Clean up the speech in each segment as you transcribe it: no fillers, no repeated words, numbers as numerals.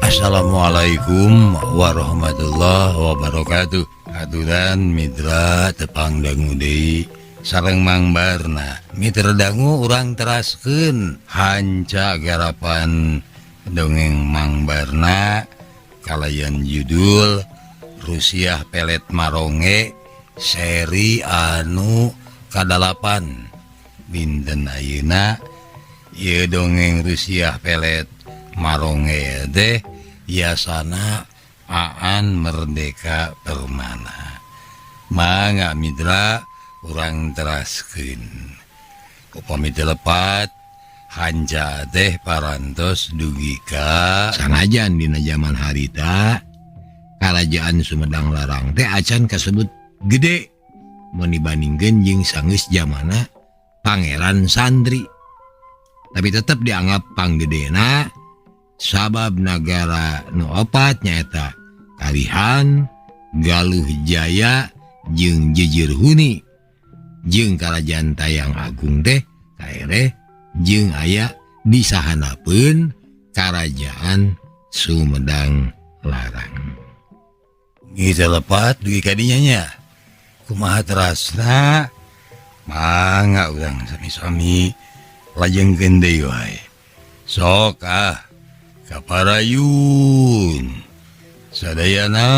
Assalamualaikum warahmatullahi wabarakatuh. Aturan mitra tepang dangu deui sareng Mang Barna. Mitra dangu urang teraskeun hanca garapan dongeng Mang Barna kalayan judul Rusiah Pelet Maronge seri anu kadalapan. Dinten ayeuna ieu dongeng Rusiah Pelet Maronge teh yasana Aan Merdeka Permana. Mangga mitra urang teraskeun. Upami teu lepat hanca teh parantos dugi ka sanajan dina jaman harita Karajaan Sumedang Larang teh acan kasebut gede mun dibandingkeun jeung sanggeus jamana Pangeran Santri. Tapi tetep dianggap panggedena sabab nagara nu opat nyaeta Kalihan, Galuh Jaya jeung Jejer Huni jeung Karajaan Tayang Agung teh kaereh jeung aya di sahanapeun Karajaan Sumedang Larang. Geus lepat dugi ka dinya nya. Kumaha terasna? Mangga urang sami-sami lajengkeun deui wae. Sok ah kaparayun sadayana.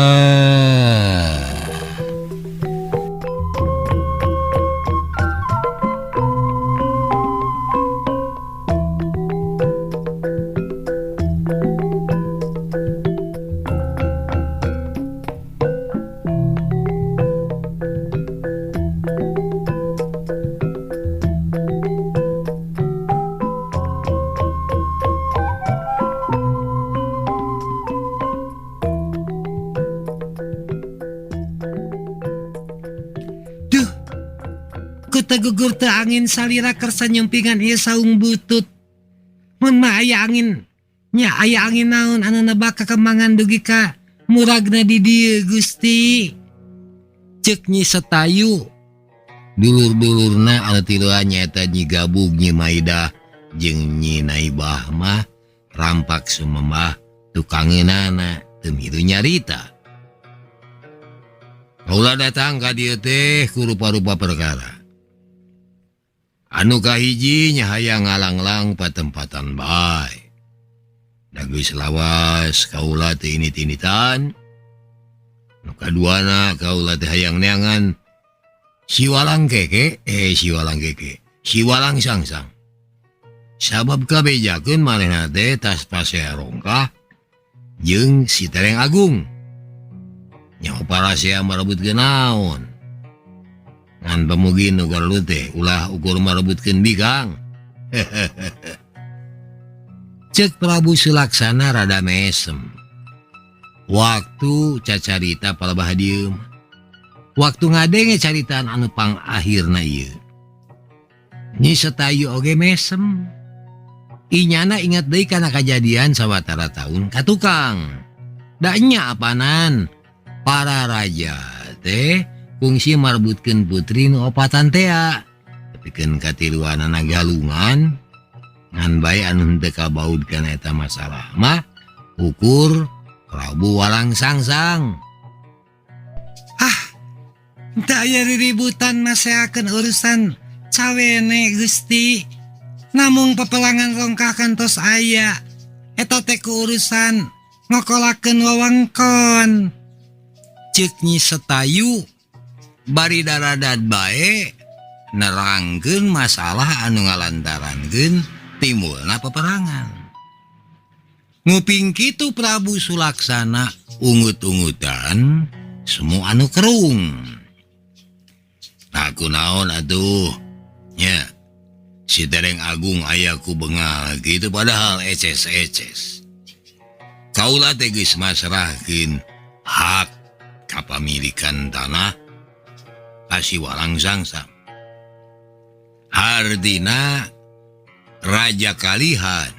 Gugur teu angin salira kersa nyumpingan ieu saung butut. Mun mah aya angin nya aya angin naon anu nebak kakemangan dugi ka muragna di dieu Gusti. Ceuk Nyi Setayu dulur-dulurna anu tiluan nyaeta Nyi Gabug, Nyi Maidah jeung Nyi Naibah mah rampak sumembah tukangeunana teu milu nyarita. Kaula datang ka dieu teh ku rupa-rupa perkara. Anu kahiji nya hayang ngalanglang patempatan bae. Da geus lawas kaula teh init-initan. Nu kaduana kaula teh hayang neangan si Walang Keke, si Walang Keke, si Walang Sangsang. Sabab kabejakeun manehna teh tas pasea rongkah jeung si Tereng Agung. Nyaho parasea marebutkeun naon. Ngan pamugi nu garulu teh ulah ukur marebutkeun bikang. Ceuk Prabu Sulaksana rada mesem. Waktu cacarita palebah dieum. Waktu ngadenge caritaan anu pangakhirna ieu. Nyi Setayu oge mesem. Inyana ingat deui kana kajadian sawatara taun ka tukang. Da nya apanan para raja teh kungsi marbutkeun putri nu opatan tea. Tepikeun katiluanana galungan ngan bae anu henteu kabaud kana eta masalah mah ukur Prabu Walang Sangsang. Ah, teu aya riributan nasehakeun urusan cawene Gusti. Namung pepelangan rongkah kantos aya. Eta teh ku urusan ngokolakeun wewengkon. Ceuk Nyi Setayu bari daradad bae nerangkeun masalah anu ngalantarankeun timbulna peperangan. Nguping kitu Prabu Sulaksana ungut-ungutan semua anu kerung. Nah kunaon atuh nya si Tereng Agung aya ku bengal gitu padahal eces-eces. Kaula teh geus masrahkeun hak kapamilikan tanah ka si Walang Sangsang. Hardina Raja Kalihan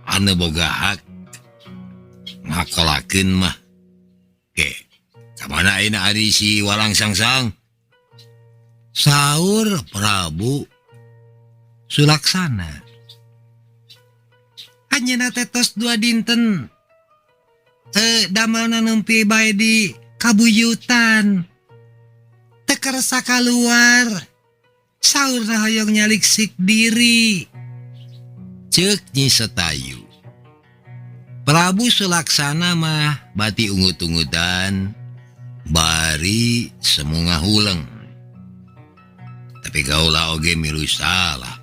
anu boga hak ngakolakeun mah. Ke kamana ayeuna ari si Walang Sangsang? Saur Prabu Sulaksana. Anjeunna teh tos 2 dinten damelna nempi bae di kabuyutan. Teu kersa kaluar. Saurna hoyong nyaliksik diri. Ceuk Nyi Setayu. Prabu Sulaksana mah bati ungut-ungutan bari semu ngahuleng. Tapi kaula oge milu salah.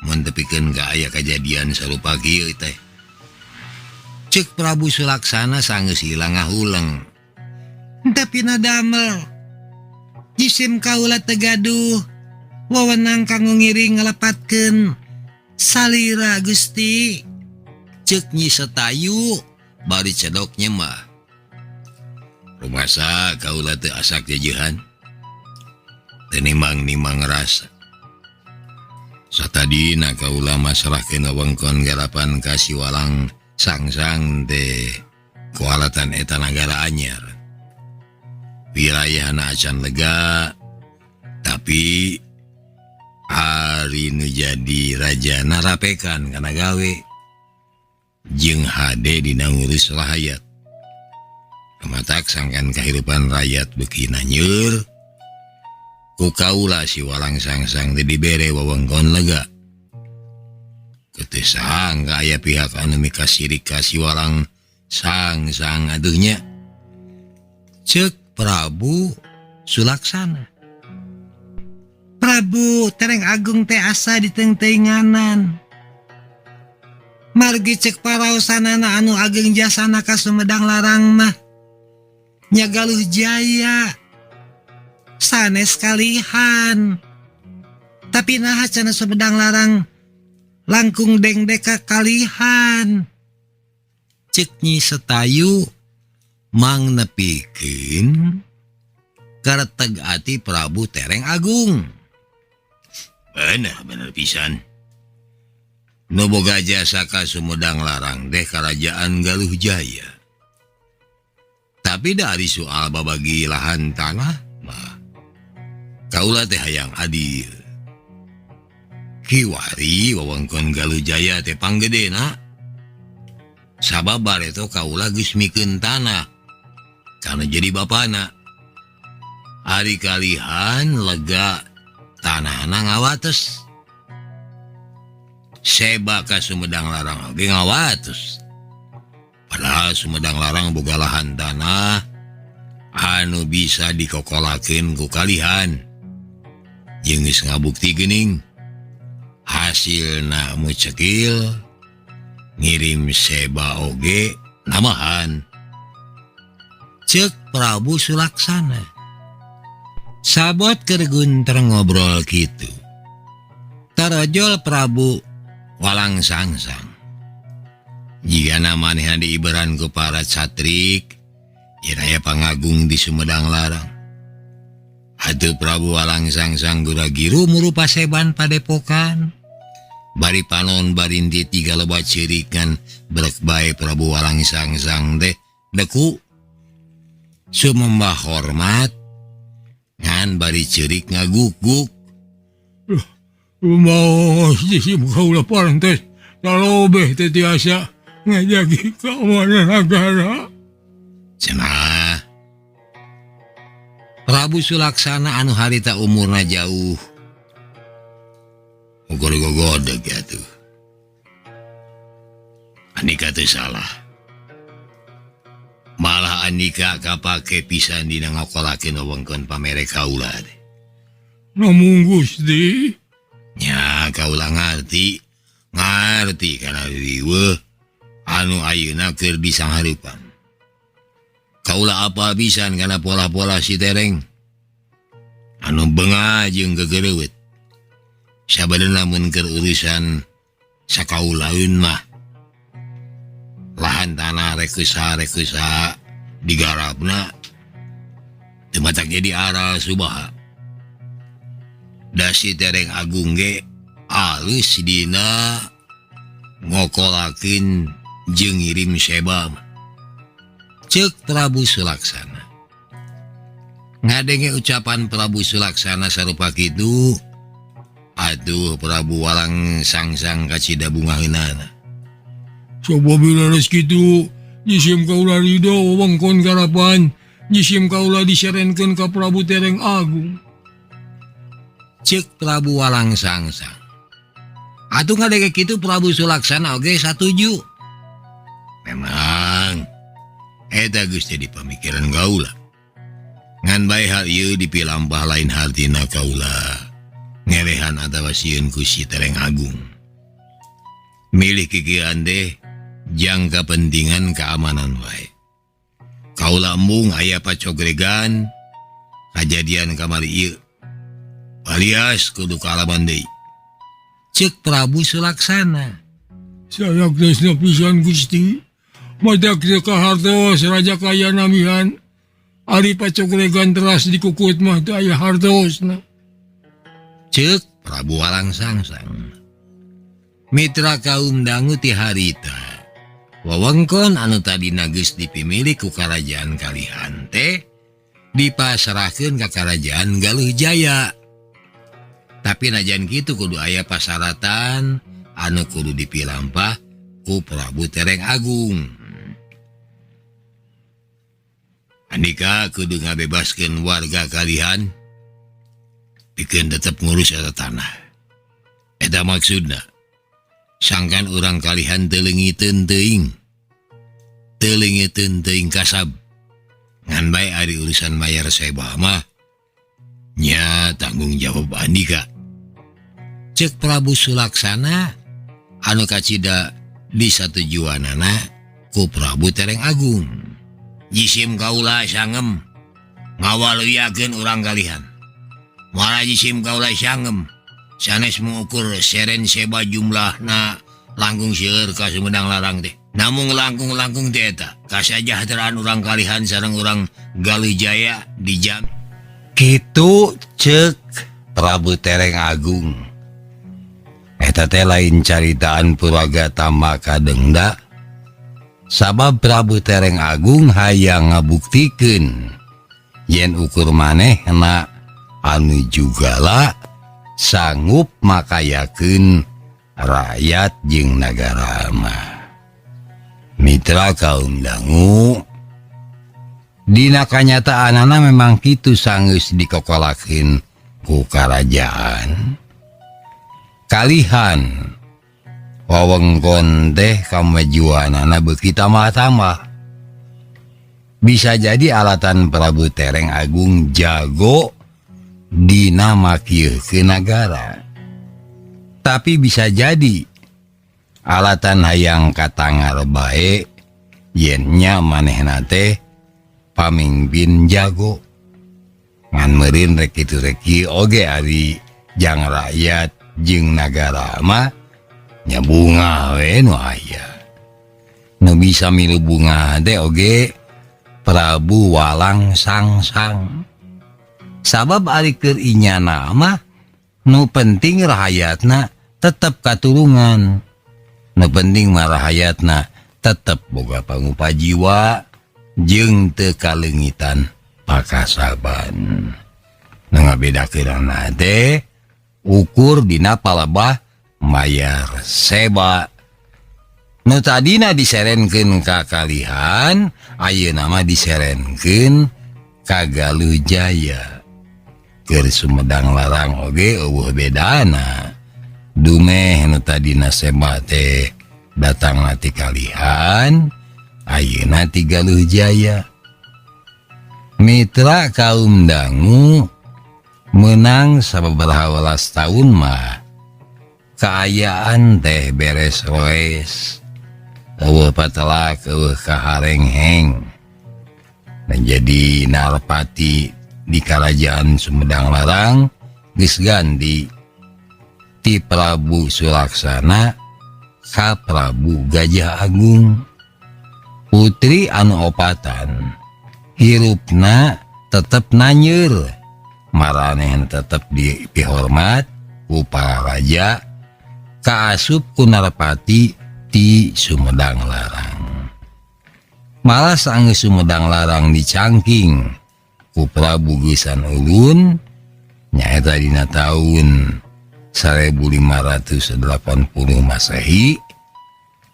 Mun tepikeun ka aya kajadian sarupa kieu teh. Ceuk Prabu Sulaksana sanggeus hilang ngahuleng. Tapi na damel. Jisim kaula teu gaduh wewenang kanggo ngiring ngalepatkeun salira Gusti. Ceuk Nyi Setayu bari cedok nyemah. Rumasa kaula teu asak jejeuhan. Teu nimang-nimang rasa. Satadina kaula masrahkeun wewengkon garapan ka si Walang Sangsang teh kualatan eta nagara anyar. Wilayahna acan lega, tapi ari nu jadi raja narapekan kana gawe jeung hade dina ngurus rahayat. Matak sangkan kahirupan rakyat beuki nanyeur, ku kaula si Walang Sangsang teh dibere wewengkon lega. Keteu sangka aya pihak anu mikasirik ka si Walang Sangsang aduhnya. Ceuk Prabu Sulaksana. Prabu Tereng Agung teh asa ditengtenganan. Margi cek paraosanana anu ageng jasana ka Sumedang Larang mah nya Galuh Jaya sanes kalihan. Tapi naha cenah Sumedang Larang langkung dengdek ka kalihan. Ceuk Nyi Setayu mang nepikeun kareteg ati Prabu Tereng Agung. Bener, bener pisan. Nu boga jasa ka Sumedang Larang teh Kerajaan Galuh Jaya. Tapi dari soal babagi lahan tanah mah kaula teh hayang adil. Kiwari wewengkon Galuh Jaya teh panggedena. Sabab bareto kaula geus mikeun tanah kana jadi bapana. Ari kalihan lega tanahna ngawates. Seba ka Sumedang Larang oge ngawates. Padahal Sumedang Larang boga lahan tanah anu bisa dikokolakeun ku kalihan. Jeung geus ngabukti geuning hasilna mu cekil ngirim seba oge namahan. Ceuk Prabu Sulaksana. Sabot keur gunter ngobrol kitu. Tarojol Prabu Walang Sangsang. Jigana manehna diiberan ku para catrik, yen aya pangagung di Sumedang Larang. Atuh Prabu Walang Sangsang gura-giru muru paseban padepokan. Bari panon barinti tiga loba cirikan brek bae Prabu Walang Sangsang teh deku. Sumembah hormat ngan bari ceurik ngaguk-guk. Mau sisi kaula parantos talobeh teh tiasa ngajagi keamanan negara. Cenah Prabu Sulaksana anu harita umurna jauh. Ukur gogodeg atuh. Andika teu salah. Malah andika kapake pisan dina ngokolakeun wewengkon pamere kaula teh. Namun Gusti. Nya kaula ngarti, ngarti kana riweuh anu ayeuna keur disanghareupan. Kaula apa pisan kana pola-pola si Tereng anu benga jeung gegereuweut. Sabenerna mun keur urusan sakaulaeun mah lahan tanah rekusa-rekusa digarapna teu matak jadi aral subaha. Da si Tereng Agung ge alus dina ngokolakeun jeung ngirim seba. Ceuk Prabu Sulaksana. Ngadenge ucapan Prabu Sulaksana sarupa kitu, Aduh Prabu Walang Sangsang kacida bungaheunana. Coba bila geus kitu jisim kaula ridho wewengkon karapan jisim kaula diserenkeun ka Prabu Tereng Agung. Ceuk Prabu Walang Sangsang. Atuh ngadege kitu Prabu Sulaksana oge satuju. Memang eta geus jadi pamikiran kaula. Ngan bae hal ieu dipilampah lain hartina kaula. Ngelehan atawa sieun ku si Tereng Agung. Milih kikieuan teh jang kapentingan keamanan wae. Kaula embung aya pacogregan kajadian kamari ieu. Alias kudu kaalaman deui. Ceuk Prabu Sulaksana. Sayaktosna pisan Gusti. Madak teu kahartos raja kaya namihan. Ari pacogregan teras dikukut mah teu aya hartosna. Ceuk Prabu Walang Sangsang. Mitra kaum dangu ti harita. Wewengkon anu tadina geus dipimilik ku karajaan Kalihan teh dipasrahkeun ka karajaan Galuh Jaya. Tapi najan kitu kudu aya pasaratan anu kudu dipilampah ku Prabu Tereng Agung. Andika kudu ngabebaskeun warga Kalihan pikeun tetep ngurus eta tanah. Eta maksudna. Sangkan urang Kalihan teu leungiteun teuing. Teu leungiteun teuing kasab. Ngan bae ari urusan mayar seba mah nya tanggung jawab andika. Ceuk Prabu Sulaksana anu kacida disatujuanana ku Prabu Tereng Agung. Jisim kaula sangem ngawaluyakeun urang Kalihan. Malah jisim kaula sangem sanes mengukur seren seba jumlahna langkung seueur ka Sumedang Larang teh. Namung langkung-langkung teh eta kasajahteraan urang Kalihan sareng urang Galuh Jaya dijam. Kitu ceuk Prabu Tereng Agung. Eta teh lain caritaan Purwaga Tama Kadengda. Sabab Prabu Tereng Agung hayang ngabuktikeun yen ukur manehna anu jugala sanggup makayakeun rakyat jeung nagara mah. Mitra kaum dangu, dina kanyataanana memang kitu sanggeus dikokolakeun ku karajaan. Kalihan wewengkon teh kamajuanana beuki tambah-tambah. Bisa jadi alatan Prabu Tereng Agung jago dina makieukeun nagara. Tapi bisa jadi alatan hayang katangar bae yen nya manehna teh pamimpin jago. Ngan meureun rek kitu rek kieu oge ari jang rakyat jeung nagara mah nya bunga we nu aya. Nu bisa milu bunga teh oge Prabu Walang Sangsang. Sabab ari keur inyana mah nu penting rahayatna tetep katulungan. Nu penting mah rahayatna tetep boga pangupajiwa jeung teu kaleungitan pakasaban. Nu ngabedakeunana teh ukur dina palebah mayar seba. Nu tadina diserenkeun ka Kalihan, ayeuna mah diserenkeun ka Galuh Jaya. Keur Sumedang Larang oge eueuh bedana. Dumeh nu tadina seba teh datangna ti Kalihan, ayeuna ti Galuh Jaya. Mitra kaum dangu menang sababaraha welas taun mah kaayaan teh beres roes. Eueuh patelak, eueuh kaharengheng. Menjadi narpati di kerajaan Sumedang Larang geus ganti ti Prabu Sulaksana ka Prabu Gajah Agung. Putri anu opatan hirupna tetep nanyeur, maranehna tetep dipihormat ku para raja, kaasup ku narpati ti Sumedang Larang. Malah sanggeus Sumedang Larang dicangking ku Prabu Geusan Ulun nyaeta dina taun 1580 Masehi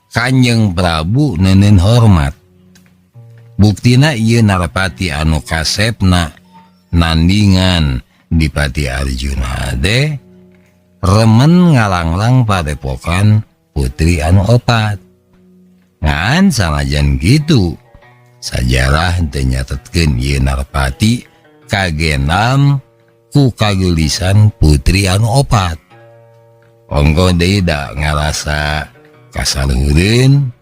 Kanjeng Prabu nenen hormat. Buktina ieu Narpati anu kasepna nandingan Dipati Arjuna teh remen ngalanglang padepokan putri anu opat. Ngan sanajan kitu sajarah teu nyatetkeun ieu Narpati kagenam ku kageulisan putri anu opat. Ongko deui da ngarasa kasaluhureun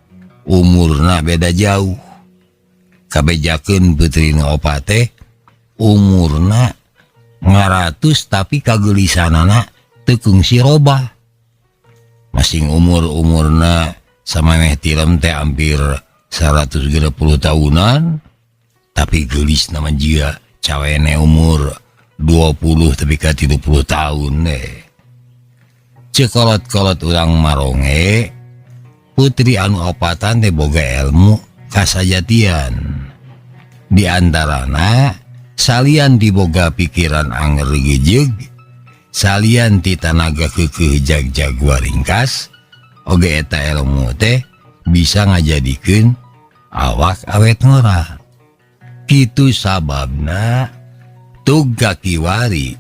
umurna beda jauh. Kabejakeun putri nu opat teh umurna ngaratus tapi kageulisanana teu kungsi robah. Masing umur-umurna samameh tilem teh hampir 130 tahunan tapi geulis nama jia cawene umur 20 tapi ka 30 tahun deh. Cekolot-kolot urang Maronge putri anu opatan teh boga ilmu kasajatian. Di antarana salian diboga pikiran anger gejeg, salian ti tanaga keukeuh jag-jagua ringkas, oge eta ilmu teh bisa ngajadikeun awak awet ngora. Kitu sababna tug kakiwari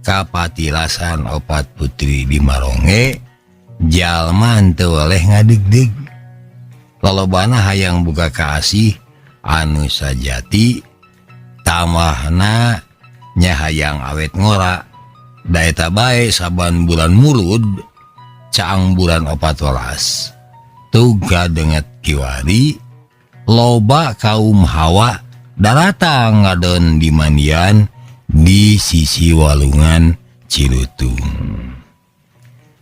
kapatilasan opat putri di Maronge jalma teu weleh ngadegdeg. Lolobana hayang buka kaasih anu sajati tamahna nya hayang awet ngora. Da eta bae saban bulan Mulud caang bulan 14 tug kadenget kiwari loba kaum hawa daratang ngadon di mandian di sisi walungan Cilutung.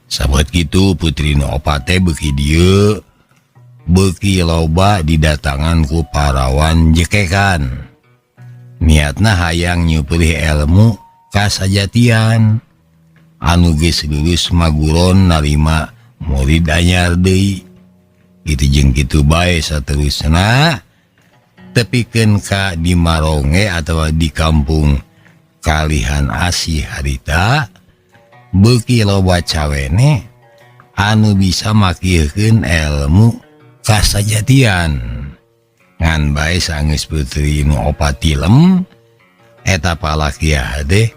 Sahabat kitu putri nu opat teh beuki dieu beuki loba didatangan ku parawan jekekan. Niatna hayang nyupelih ilmu kasajatian anu geus lulus maguron narima murid anyar deui. Kitu jeung kitu bae saterusna tepikeun ka di Maronge atawa di kampung Kalihan Asih harita beuki loba cawene anu bisa makihkeun ilmu kasajatian. Ngan bae sanggeus putri nu opat tilem eta palakiah teh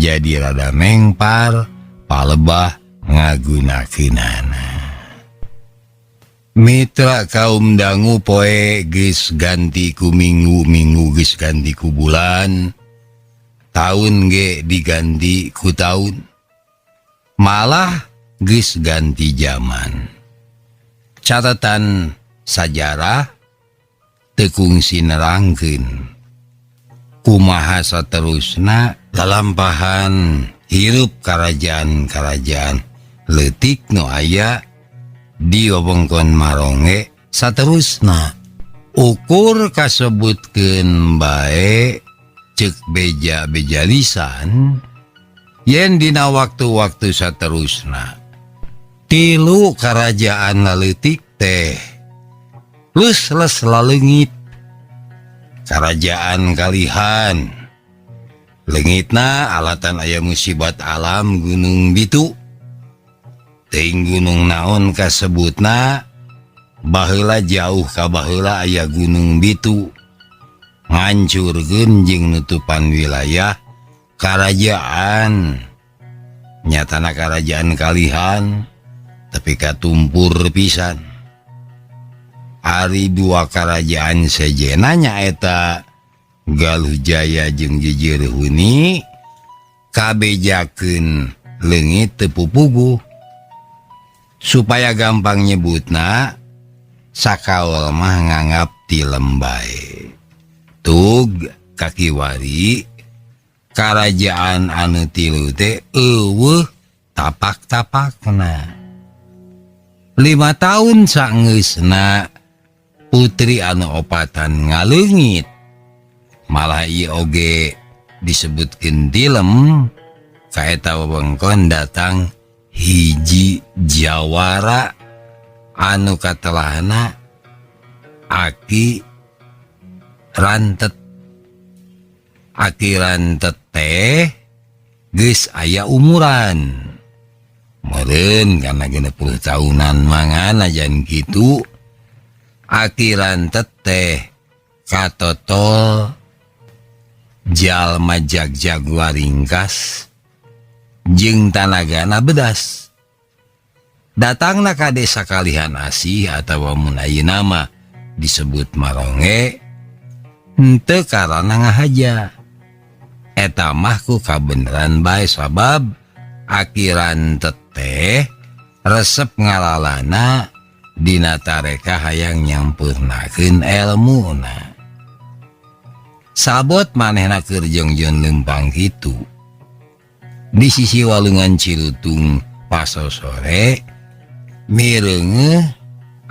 jadi rada mengpar palebah ngagunakeunana. Mitra kaum dangu poe geus ganti ku minggu, minggu geus ganti ku bulan, tahun ge diganti ku tahun, malah geus ganti zaman. Catatan sajarah teu kungsi nerangkeun kumaha saterusna lalampahan hirup karajaan-karajaan leutik nu aya di wewengkon Maronge saterusna. Ukur kasebutkeun bae ceuk beja-beja lisan yen dina waktu-waktu saterusna tilu karajaan leutik teh lus-les laleungit. Karajaan Kalihan leungitna alatan aya musibat alam Gunung Bitu. Teuing gunung naon kasebutna baheula jauh ka baheula aya Gunung Bitu ngancurkeun jeung nutupan wilayah karajaan. Nyatana karajaan Kalihan tapi katumpur pisan. Ari dua karajaan sejenna nyaeta Galuh Jaya jeung Jejer Huni kabejakeun leungit teu pupuguh. Supaya gampang nyebutna sakaol mah nganggap tilem bae. Tug kakiwari karajaan anu tilu teh eueuh tapak-tapakna. 5 tahun sangeusna putri anu opatan ngaleungit. Malah ieu oge disebutkeun tilem kaeta wewengkon datang hiji jawara anu katelahna Aki Rantet. Aki Rantet teh geus aya umuran. Meureun kana 60 tahunan mangan ajan kitu akiran teteh katotol jalma jagjag waringkas jeung tanagana bedas. Datangna ka desa Kalihan Asih atawa mun ayeuna mah disebut Maronge henteu karana ngahaja. Eta mah ku kabeneran bae sabab akiran teteh resep ngalalana dina tareka hayang nyampurnakeun elmuna. Sabot manehna keur jongjon leumpang kitu. Di sisi walungan Cilutung pasosore mireungeuh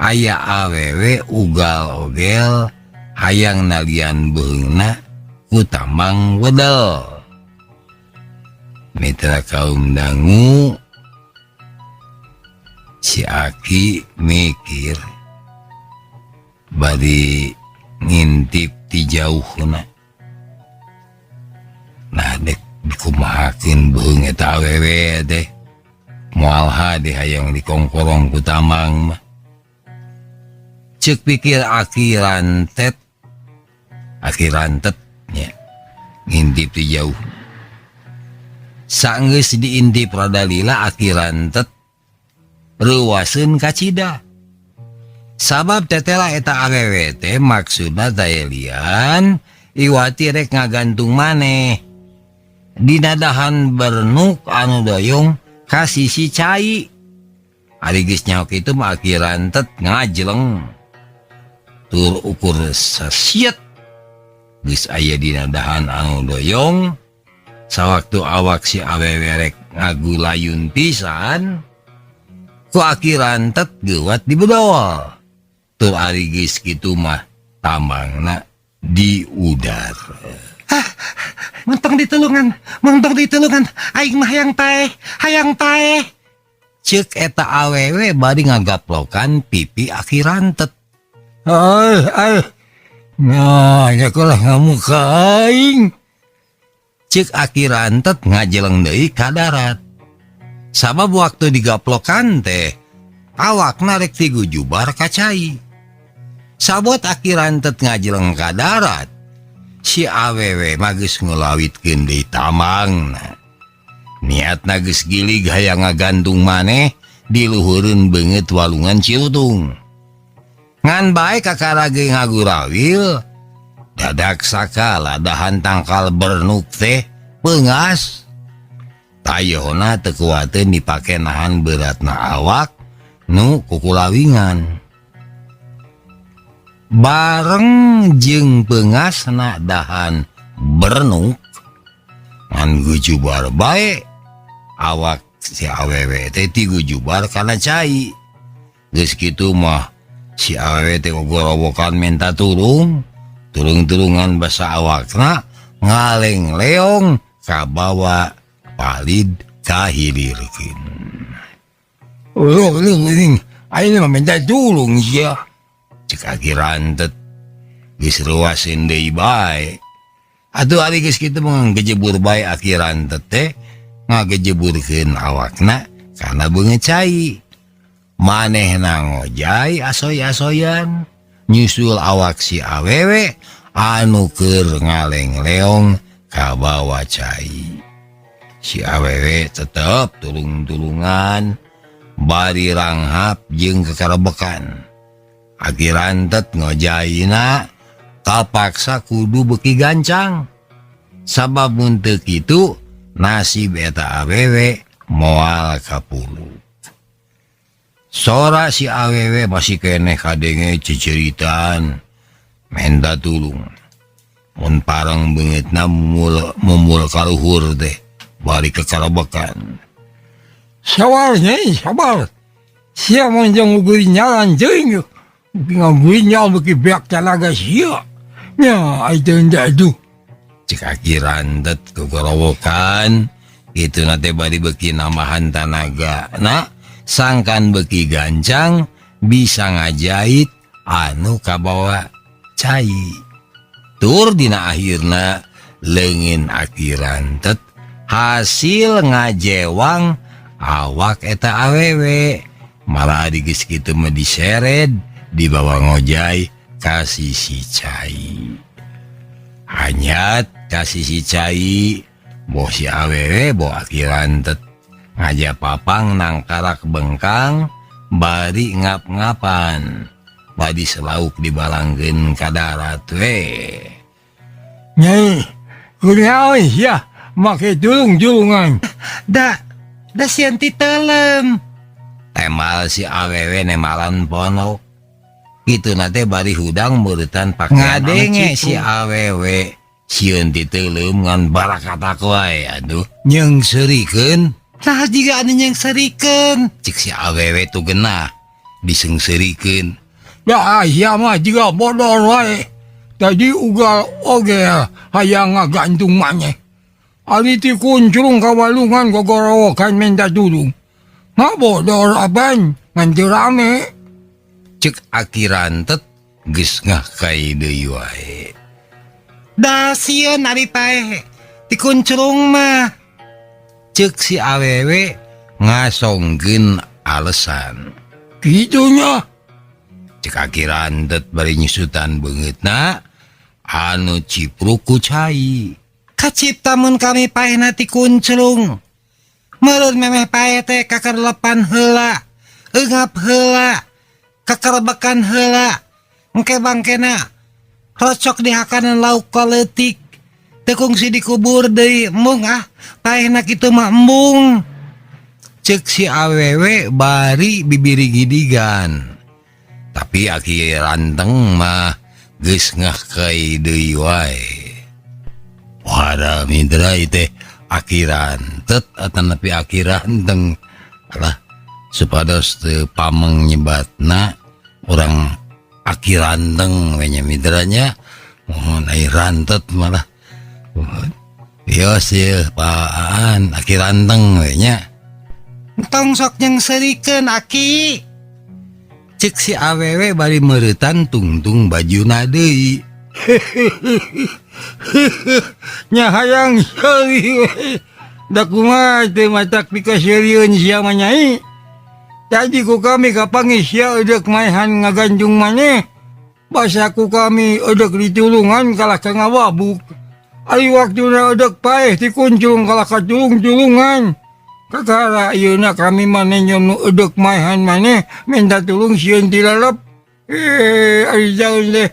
aya awewe ugal-ogel hayang nalian beungna ku tambang wedel. Mitra kaum dangu si Aki mikir bari ngintip ti jauhna. Nah dek dikumahakeun beung eta awewe teh moal hade hayang dikongkorong ku tamang mah. Ceuk pikir Aki rantet, Aki rantet nya ngintip ti jauh. Sanggeus diintip rada lila Aki rantet reuwaseun kacida. Sabab tetela eta awewe teh maksudna teh lian iwati rek ngagantung maneh. Dina dahan bernuk anu doyong ka sisi cai. Ari geus nyaho kitu mah Aki rantet ngajleng. Tur ukur sasiet geus aya dina dahan anu doyong. Sawaktu awak si awewe rek ngagulayun pisan ku Aki rantet geuwat dibedol. Tur ari geus kitu mah tambangna di udara. Hah, mentong ditulungan, mentong ditulungan, aing mah hayang paeh, hayang paeh. Ceuk eta awewe bari ngagaplokan pipi Aki rantet. Ay, ay. Nah, nya kalah ngamuk ka aing. Ceuk Aki rantet ngajeleng deui ka darat. Sabab waktu digaplokan teh awakna rek tigujubar ka cai. Sabot Aki rantet ngajeleng ka darat, si awewe mah geus ngulawitkeun deui tambangna. Niatna geus gilig hayang ngagantung maneh di luhureun beungeut walungan Cilutung. Ngan bae kakara ge ngagurawil, dadak sakala dahan tangkal bernuk teh peungas. Tayohna teu kuateun dipake nahan beratna awak nu kukulawingan. Bareng jeung peungasna dahan bernuk ngan gujubar bae awak si awewe teh tigujubar kana cai. Geus kitu mah si awewe teh gogorowokan minta tulung, tulung-tulungan basa awakna ngaleng-leong kabawa palid kahilirkeun. Oh, ini aing mah minta tulung sia. Ceuk Aki rantet geus reuwaseun deui bae. Atuh ari geus kitu mah ngejebur bae Aki rantet teh ngagejeburkeun awakna kana beungeut cai. Manehna ngojay asoy-asoyan nyusul awak si awewe anu keur ngaleng-leong kabawa cai. Si awewe tetep tulung-tulungan bari ranghap jeung kekarebekan. Aki rantet ngojayna kapaksa kudu beuki gancang. Sabab mun teu kitu nasib eta awewe moal kapuruk. Sora si awewe masih keneh kadenge ceceritaan menta tulung. Mun parang beungeutna mumul kaluhur teh bari kekarebekan. Sabar nyai, sabar. Sia monjong ugurinyalan teuing. Ngagurinyal beuki beak tanaga sia. Nya ai teu henteu atuh. Ceuk Aki rantet kugorowokan kitu na teh bari beuki nambahan tanaga. Na sangkan beuki gancang bisa ngajait anu kabawa cai. Tur dina akhirna leungin Aki rantet hasil ngajewang Awak eta awewe malah geus kitu mah diseret dibawa ngojay ka sisi cai. Hanyat ka sisi cai boh si awewe boh Aki Rantet ngaja papang nangkarak bengkang bari ngap-ngapan badi selauk dibalangkeun ka darat we. Nyai, kunaon sia make julung-julungan? Da da sieun titelem. Temal si awewe nemalan ponok. Kitu na teh bari hudang meuretan pakaian ngadenge si awewe sieun titelem ngan barakatak wae aduh nyeungseurikeun. Nah jiga anu nyeungseurikeun. Cik si awewe tuh genah diseungseurikeun. Ya sia mah jiga bodor wae. Tadi ugal oge hayang ngagantung maneh. Ari ti kunclung ka walungan gogorowokan minta tulung. Ngabodor apan ngan teu rame. Cek Aki Rantet geus ngahkai deui wae. Da sieun ari paeh ti kunclung mah. Cek si awewe ngasongkeun alesan. Kitu nya. Cek Aki Rantet bari nyusutan beungeutna anu cipruk ku cai. Kacipta mun kami paehna ti kunclung. Meureun memeh paeh teh kakerlepan heula, eungap heula, kakerbekan heula. Engke bangkena rocok dihakanan lauk kaleutik. Teu kungsi dikubur deui, embung ah paehna kitu mah embung. Cek si awewe bari bibiri gidigan. Tapi Aki Ranteng mah geus ngahkai deui wae. Wara mitra teh Aki Rantet atanapi Aki Ranteng lah supados teu pameng nyebatna urang Aki Ranteng we nya mitranya mohon ai Rantet malah. Yos ye Pak Aki Ranteng we nya. Tong sok nyeungseurikeun Aki. Cek si awewe bari meuretan tungtung bajuna deui. Nya hayang seuri we. Da kumaha teh matak dikaseurieun sia mah nyai. Tadi ku kami kapanggih sia eudek maehan ngaganjung maneh. Basa ku kami eudek ditulungan kalah ka ngawabuk. Ari waktuna eudek paeh dikuncung kalah ka tulung-tulungan. Kakara ayeuna kami mah nenjo nu eudek maehan maneh minta tulung sieun tilalep. Ari jaun teh.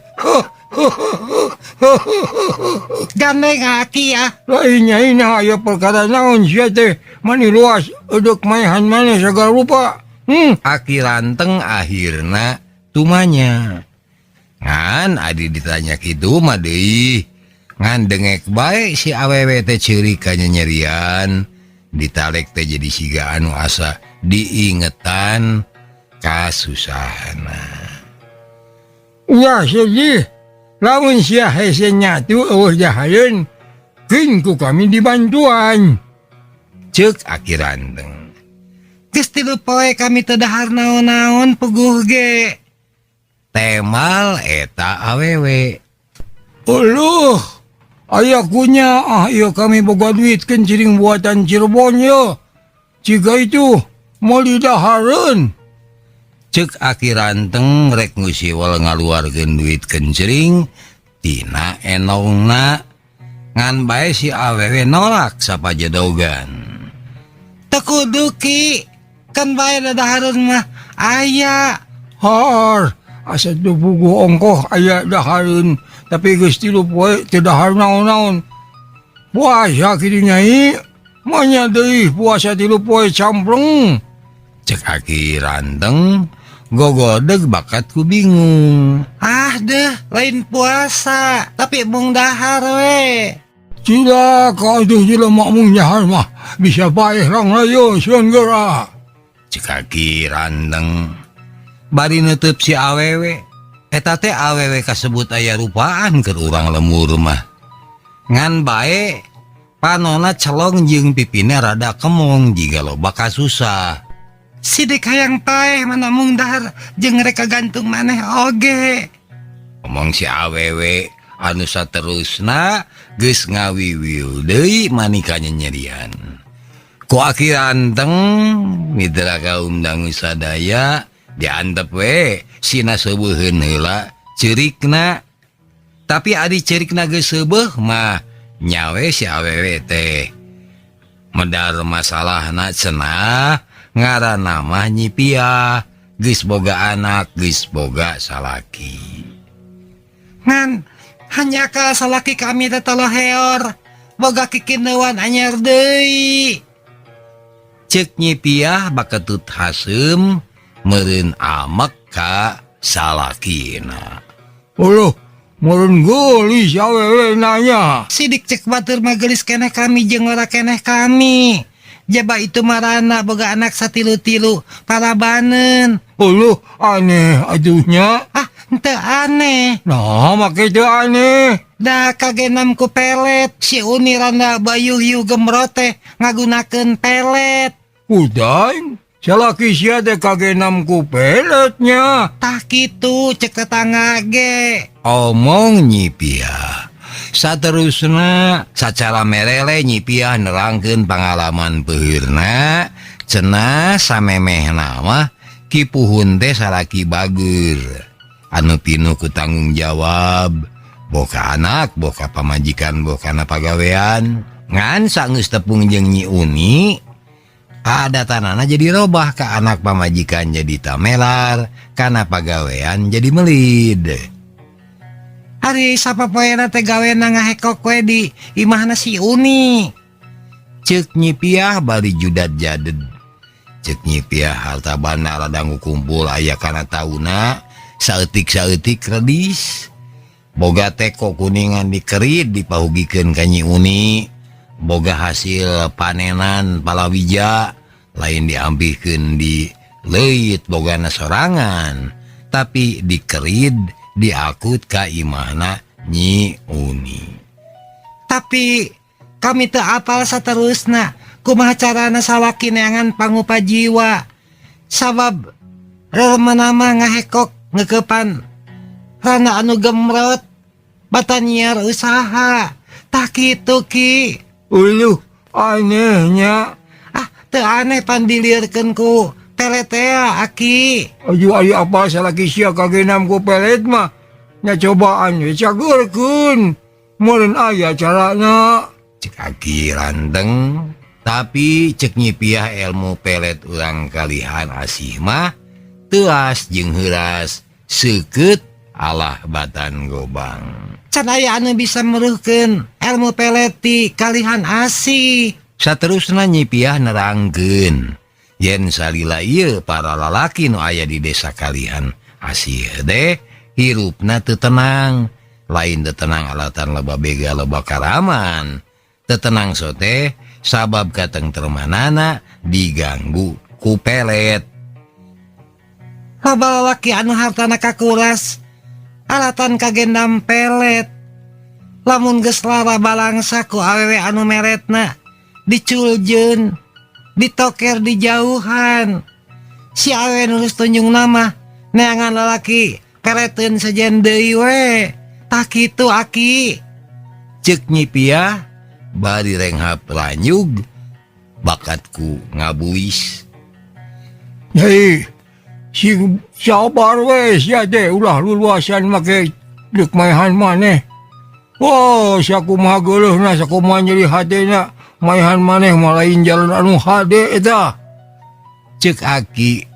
Gandeng Aki ah. Lain nyai nah aya perkara naon sia teh mani luas eudek maehan maneh sagala rupa. Aki Ranteng akhirna tumanya. Ngan adi ditanya kitu mah deui. Ngan dengek bae si awewe teh ceurik ka nyerian. Ditalek teh jadi siga anu asa diingetan kasusahana. Ulah sedih. Lamun sia hese nyatu eueuh jahareun, keun ku kami dibantuan. Ceuk Aki Ranteng. Geus 3 poe kami teu dahar naon-naon puguh ge. Temal eta awewe. Uluh, aya kunya ah ieu kami boga duit kenciring buatan Cirebon ye. Jika itu mau didahareun. Ceuk Aki Ranteng rek ngusiwel ngaluarkeun duit kencring tina enongna. Ngan bae si awewe nolak sapajedogan. Teu kudu Ki, kan bae dadahareun mah aya. Har, asa teu puguh ongkoh aya dahareun, tapi geus 3 poe teu dahar naon-naon. Puasa kitu nyai, manya deui puasa 3 poe campleng. Cek Aki Ranteng gogodeg bakat ku bingung. Ah deh, lain puasa, tapi mung dahar we. Cilaka atuh jelema mung dahar mah bisa paeh rang layo sieun geura. Cek Aki Ranteng bari neuteub si awewe. Eta teh awewe kasebut aya rupaan keur urang lemur mah. Ngan bae panona celong jeung pipina rada kemong jiga loba kasusah. Sidik hayang paeh mana mung dahar jeung rek kagantung maneh oge. Omong si awewe anu saterusna geus ngawiwiu deui manika nyerian. Ku Aki Ranteng mitra kaum dangu sadaya diantep we sina seubeheun heula ceurikna. Tapi ari ceurikna geus seubeuh mah nyawe si awewe teh. Medar masalahna cenah ngaranna mah Nyi Piah geus boga anak geus boga salaki. Ngan hanya ka salaki kami teh toloheor boga kikineuan anyar deui. Cek Nyi Piah baketut haseum meureun amek ka salakina. Uluh, meureun geulis awewe nanya. Sidik cek batur mah geulis keneh kami jeung ora keneh kami. Jaba itu marana boga anak satilu-tilu parabaneun. Uluh, aneh aduhnya. Ah, henteu aneh. Nah, make teu aneh. Da kagenam ku pelet si Uni randa Bayu Hiu gemrot teh ngagunakeun pelet. Udaing, salaki sia teh kagenam ku peletnya. Tah kitu cek tetangga ge. Omong Nyi Piah. Saterusna sacara merele Nyi Piah nerangkeun pangalaman peuheurna cenah samemehna mah Ki Puhun teh salaki bager anu pinuh ku tanggung jawab boka anak boka pamajikan bokana pagawean ngan sanggeus tepung jeung Nyi Uni adatanana jadi robah ka anak pamajikan jadi tamelar kana pagawean jadi melid. Ari sapopoena teh gawena ngahekok we di imahna si Uni. Ceuk Nyi Piah bari judat jaded. Ceuk Nyi Piah harta banda rada ngukumpul aya kana tauna saeutik-saeutik redis. Boga teko kuningan dikerid dipahugikeun ka Nyi Uni. Boga hasil panenan palawija lain diampihkeun di leuit bogana sorangan tapi dikerid diakut ka imahna Nyi Uni. Tapi kami teu apal saterusna kumaha carana salaki neangan pangupa jiwa sabab reremeuna mah ngahekok ngeukepan rana anu gemrot batan nyiar usaha. Tah kitu Ki. Uluh, anehnya. Ah, teu aneh pan dilieurkeun ku pelet teh Aki. Aduh, ari apa salaki sia kagenam ku pelet mah? Nya cobaan we cageurkeun. Meureun aya carana. Cek Aki Ranteng. Tapi cek Nyi Piah ilmu pelet urang kalihan asih mah teuas jeung heuras seukeut alah batan gobang. Can aya anu bisa meruhkeun ilmu pelet ti kalihan asih. Saterusna Nyi Piah nerangkeun yen salila ieu para lalaki nu aya di desa kalihan asih teh hirupna teu tenang. Lain teu tenang alatan loba bega loba karaman. Teu tenang sote sabab katengtremanana diganggu ku pelet. Loba lalaki anu hartana kakuras alatan kagendam pelet. Lamun geus lara balangsa ku awewe anu meretna diculjeun, ditoker di jauhan. Si awewe nu geus tunjung nama neangan lalaki peleteun sejen deui we. Tah kitu Aki. Ceuk Nyi Piah bari renghap lanyug bakatku ngabuis. Hei, sing sabar we sia teh ulah luluasan make deuk maehan maneh. Oh, sakumaha geuleuhna sakumaha nyeri hatena maehan maneh mah lain jalan anu hade eta. Ceuk Aki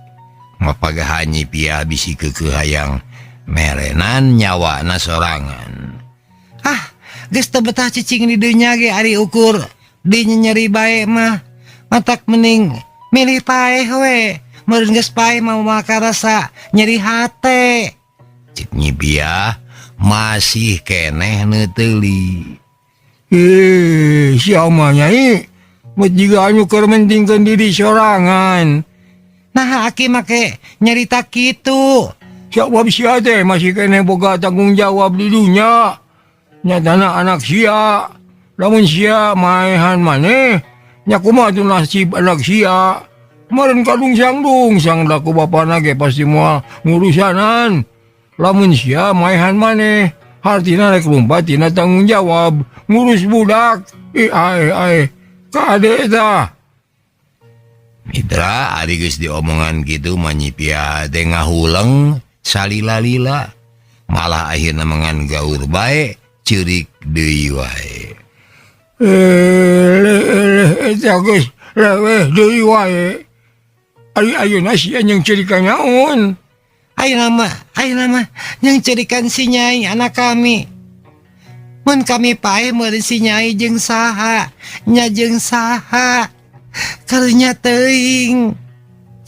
mapagahan Nyi Piah bisi keukeuh hayang merenan nyawana sorangan. Ah, geus teu betah cicing di dunya ge ari ukur di nyeri bae mah. Matak mending milih paeh we. Meureun geus paeh mah maka rasa nyeri hate. Cek Nyi Piah masih keneh neuteuli. Sia mah nyai mah jiga anu keur mentingkeun diri sorangan. Nah, Aki make nyarita kitu. Sabab sia teh masih keneh boga tanggung jawab di dunya. Nyatana anak sia. Lamun sia maehan maneh, nya kumaha tuh nasib anak sia. Meureun kadungsang-dungsang da ku bapana ge pasti moal ngurusanan. Lamun sia maehan maneh, hartina rek lumpat tina tanggung jawab ngurus budak. Ih, ae, ae, kade tah. Mitra ari geus diomongan kitu mah Nyi Piah teh ngahuleng salila-lila malah akhirna mangan gaur bae ceurik deui wae. Eleh eta geus leweh deui wae. Ari ayeuna sia jeung ceurikan naon? Ayeuna mah yang cerikan si Nyai anak kami. Mun kami paeh meureun si Nyai jeung saha, nya jeung saha. Karunya teuing.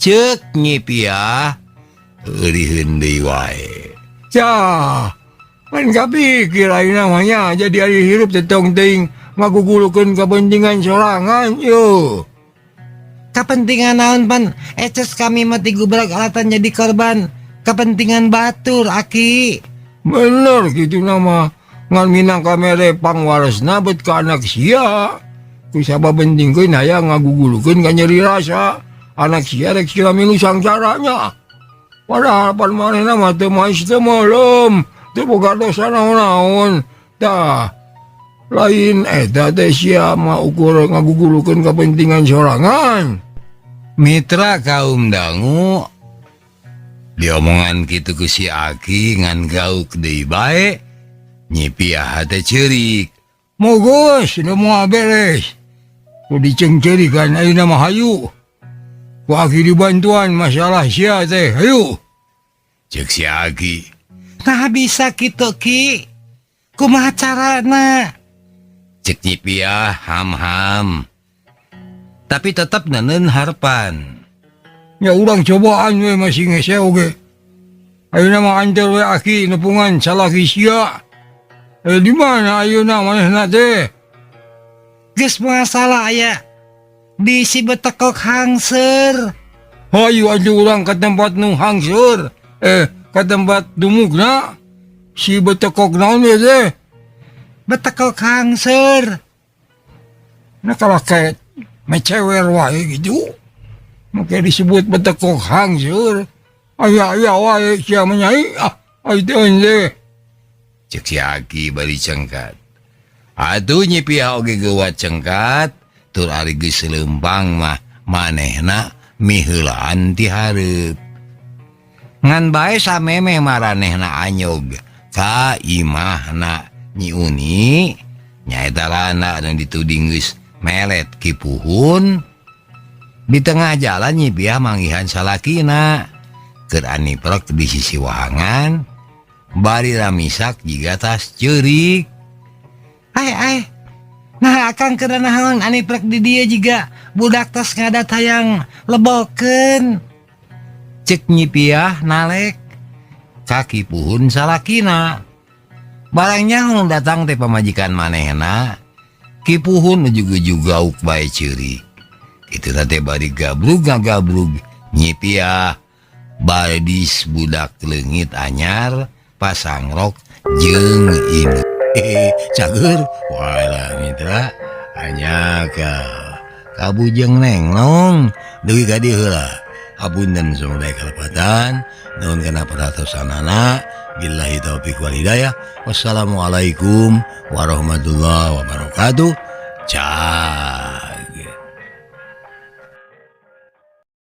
Ceuk Nyi Piah euriheun deui wae. Cah, pan kapikir ayeuna mah nya jadi ari hirup teh tong teuing ngagugulukeun kepentingan sorangan yo. Kepentingan naon pan eces kami mah tigubrag alatan jadi korban kepentingan batur aki. Bener gitu nama ngan minang kamere pangwaresna bet ka anak sia. Ku sabab pentingkeun hayang ngagugulukeun ka nyeri rasa anak sia rek sira milu sangsaranya. Padahal pan manehna mah teu maes teu melem, teu boga dosa naon-naon. Tah lain eta teh sia mah ukur ngagugulukeun kepentingan sorangan. Mitra kaum dangu diomongan kitu ku si Aki ngan gauk deui bae Nyi Piah teh ceurik. Mogos nu moal beres. Ku dicengcerikan ayeuna mah hayu. Ku Aki dibantuan masalah sia teh hayu. Ceuk si Aki. Nah bisa kitu Ki. Kumaha carana? Ceuk Nyi Piah ham-ham. Tapi tetep neneun harpan. Ya urang cobaan we masih ngese oge. Ayeuna mah anteur we Aki nepungan salaki sia. Di mana ayeuna manehna teh? Geus moal salah aya di si betekok hangseur. Hayu atuh urang ka tempat nu hangseur. Ka tempat dumukna si betekok naon we teh? Betekok hangseur. Nah kalau kayak mecewer wae gitu. Make disebut betekok hangseur. Aya-aya wae sia mah nyai. Ah, ai teh teh. Ceuk si Aki bari cengkat. Atuh Nyi Piah oge geuwat cengkat, tur ari geus leumpang mah manehna miheulaan ti hareup. Ngan bae samemeh maranehna anyog ka imahna Nyi Uni, nyaeta lana anu dituding geus melet ki puhun. Di tengah jalan Nyi Piah manggihan salakina keur aniprek di sisi wahangan bari ramisak jiga tas ceurik. Ai ai. Nah akang keur naon aniprek di dieu jiga budak tas ngadat hayang lebokeun. Ceuk Nyi Piah nalek kaki puhun salakina. Barangnya nu datang teh pamajikan manehna ki puhun ujug-ujug gauk bae ceurik. Kitu teh bari gabrug ngagabrug Nyi Piah baris budak leungit anyar pasang rok jeung ini. Cager wala mitra hanya ka kabujeng nenglong deui ka dieu heula. Hapunten sumedai kalepatan nuhun kana perhatosanana. Billahi taufik wal hidayah. Wassalamualaikum warahmatullahi wabarakatuh. Ciao.